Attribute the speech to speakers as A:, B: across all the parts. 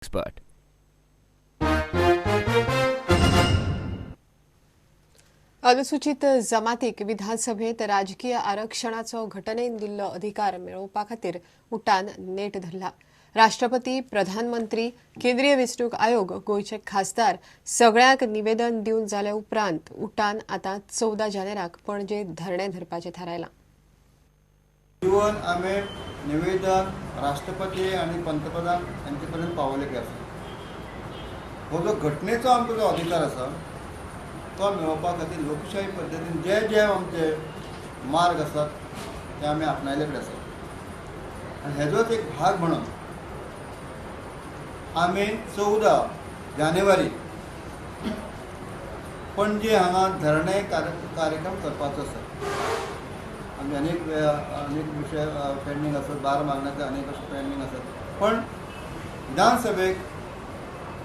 A: Expert.
B: अनुसूचित जमातीक विधानसभेत राजकीय आरक्षणाचो घटनेन दिल्लो अधिकार मेळोवपा खातीर उटान नेट धरला. राष्ट्रपती, प्रधानमंत्री, केंद्रीय वेंचणूक आयोग, गोंयचे खासदार सगळ्यांक निवेदन दिवन जाल्या उपरांत उटान आतां 14 जानेराक पणजे धरणें धरपाचें थारायलां.
C: दिवन आमी निवेदन राष्ट्रपती आनी पंतप्रधान हांचे पर्यंत पावयलें आसा. हो जो घटनेचो आमकां जो अधिकार आसा तो मेळोवपा खातीर लोकशाही पद्दतीन जे जे आमचे मार्ग आसात ते आमी आपणायले कडेन आसात आनी हेजोच एक भाग म्हणून आमी 14 जानेवारी पणजे हांगा धरणे कार्यक्रम करपाचो आसा. आमी अनेक विशय पेंडींग आसात, बार मागण्याचे अनेक अशे पेंडींग आसात, पण विधानसभेक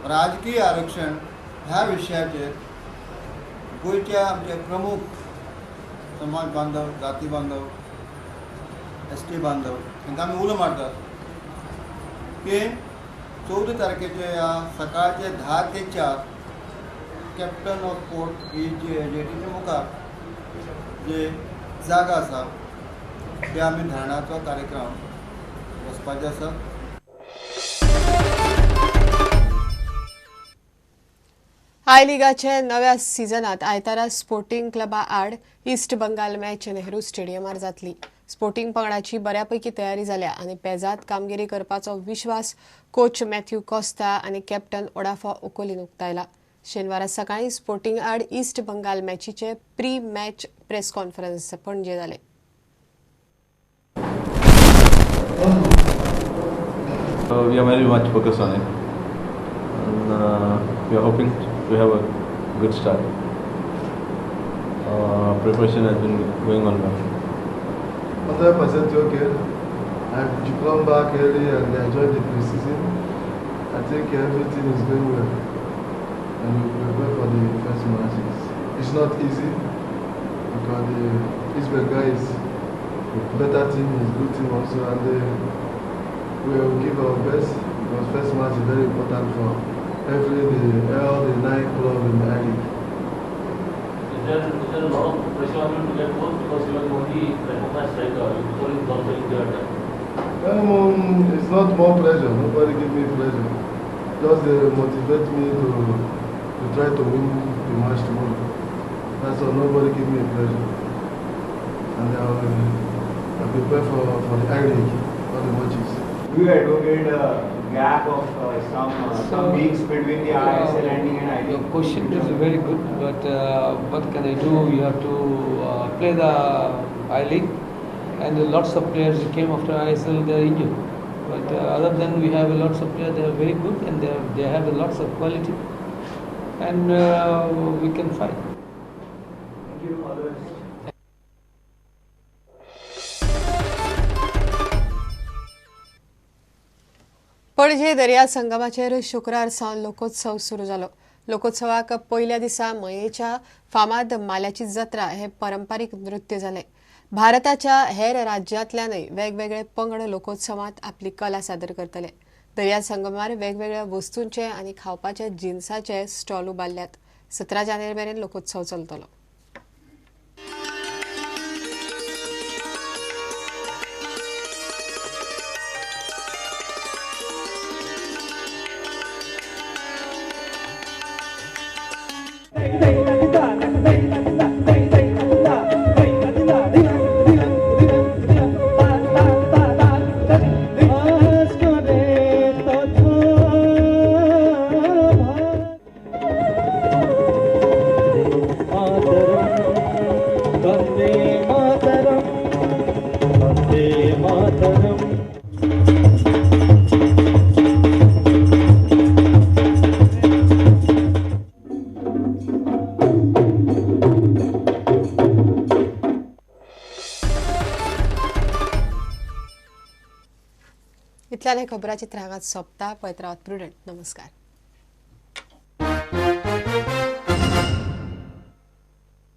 C: राजकीय आरक्षण ह्या विशयाचेर गोंयच्या आमचे प्रमुख समाज बांधव, जाती बांधव, एस टी बांधव तांकां आमी उलो मारतात की 14 तारखेचे ह्या सकाळचे 10 ते 4 कॅप्टन ऑफ पोर्ट ही जे जेटीच्या मुखार जे जागा आसा ते आमी धरणाचो कार्यक्रम वचपाचे आसा.
B: I लिगाचे नव्या सिजनात आयतारा स्पोर्टिंग क्लबा आड ईस्ट बंगाल मॅच नेहरू स्टेडियमार जातली. स्पोर्टिंग पंगडाची बऱ्यापैकी तयारी जाल्या आनी पेजात कामगिरी करपाचो विश्वास कोच मॅथ्यू कॉस्ता आनी कॅप्टन ओडाफा ओकोलीन उक्तायला. शेनवारा सकाळी स्पोर्टिंग आड ईस्ट बंगाल मॅचीचे प्री मॅच प्रेस कॉन्फरन्स पणजे जाले.
D: We are very much focused on it, and we are hoping to have a good start. Preparation has been going on well.
E: 100% okay. I've come back early and enjoyed the pre-season. I think everything is going well, and we prepare for the first match. It's not easy because the East Bengal is a better team, is good team also, and we will give our best because first match is very important for all the 9 clubs in the I-League.
F: Is there a lot of pressure on you to get goals because you are the only recognized striker? You is also injured.
E: It's not more pressure. Nobody give me pressure. Just they motivate me to try to win the match tomorrow. That's all. Nobody give me pressure. And I prepare for the I-League, all the matches.
G: Do you advocate a gap of some weeks between the ISL ending and I-League?
H: Your question is very good, but what can I do? You have to play the I-League, and lots of players who came after ISL, they are injured. But other than we have lots of players, they are very good and they have lots of quality, and we can fight.
G: Thank you. All the best.
B: Panaji दर्या संगमाचेर शुक्रार सावन लोकोत्सव सुरू जालो. लोकोत्सवाक पयल्या दिसा मयेच्या फामाद माल्याची जत्रा हे परंपरीक नृत्य जालें. भारताच्या हेर राज्यांतल्यानय वेगवेगळे पंगड लोकोत्सवांत आपली कला सादर करतले. दर्या संगमार वेगवेगळ्या वस्तूंचे आनी खावपाच्या जिनसाचे स्टॉल उबारल्यात. 17 जानेवारी मेरेन लोकोत्सव चलतलो. इतल्यान हे खबराचित्र हांगाच सोंपता. पळयत रावात प्रुडंट. नमस्कार.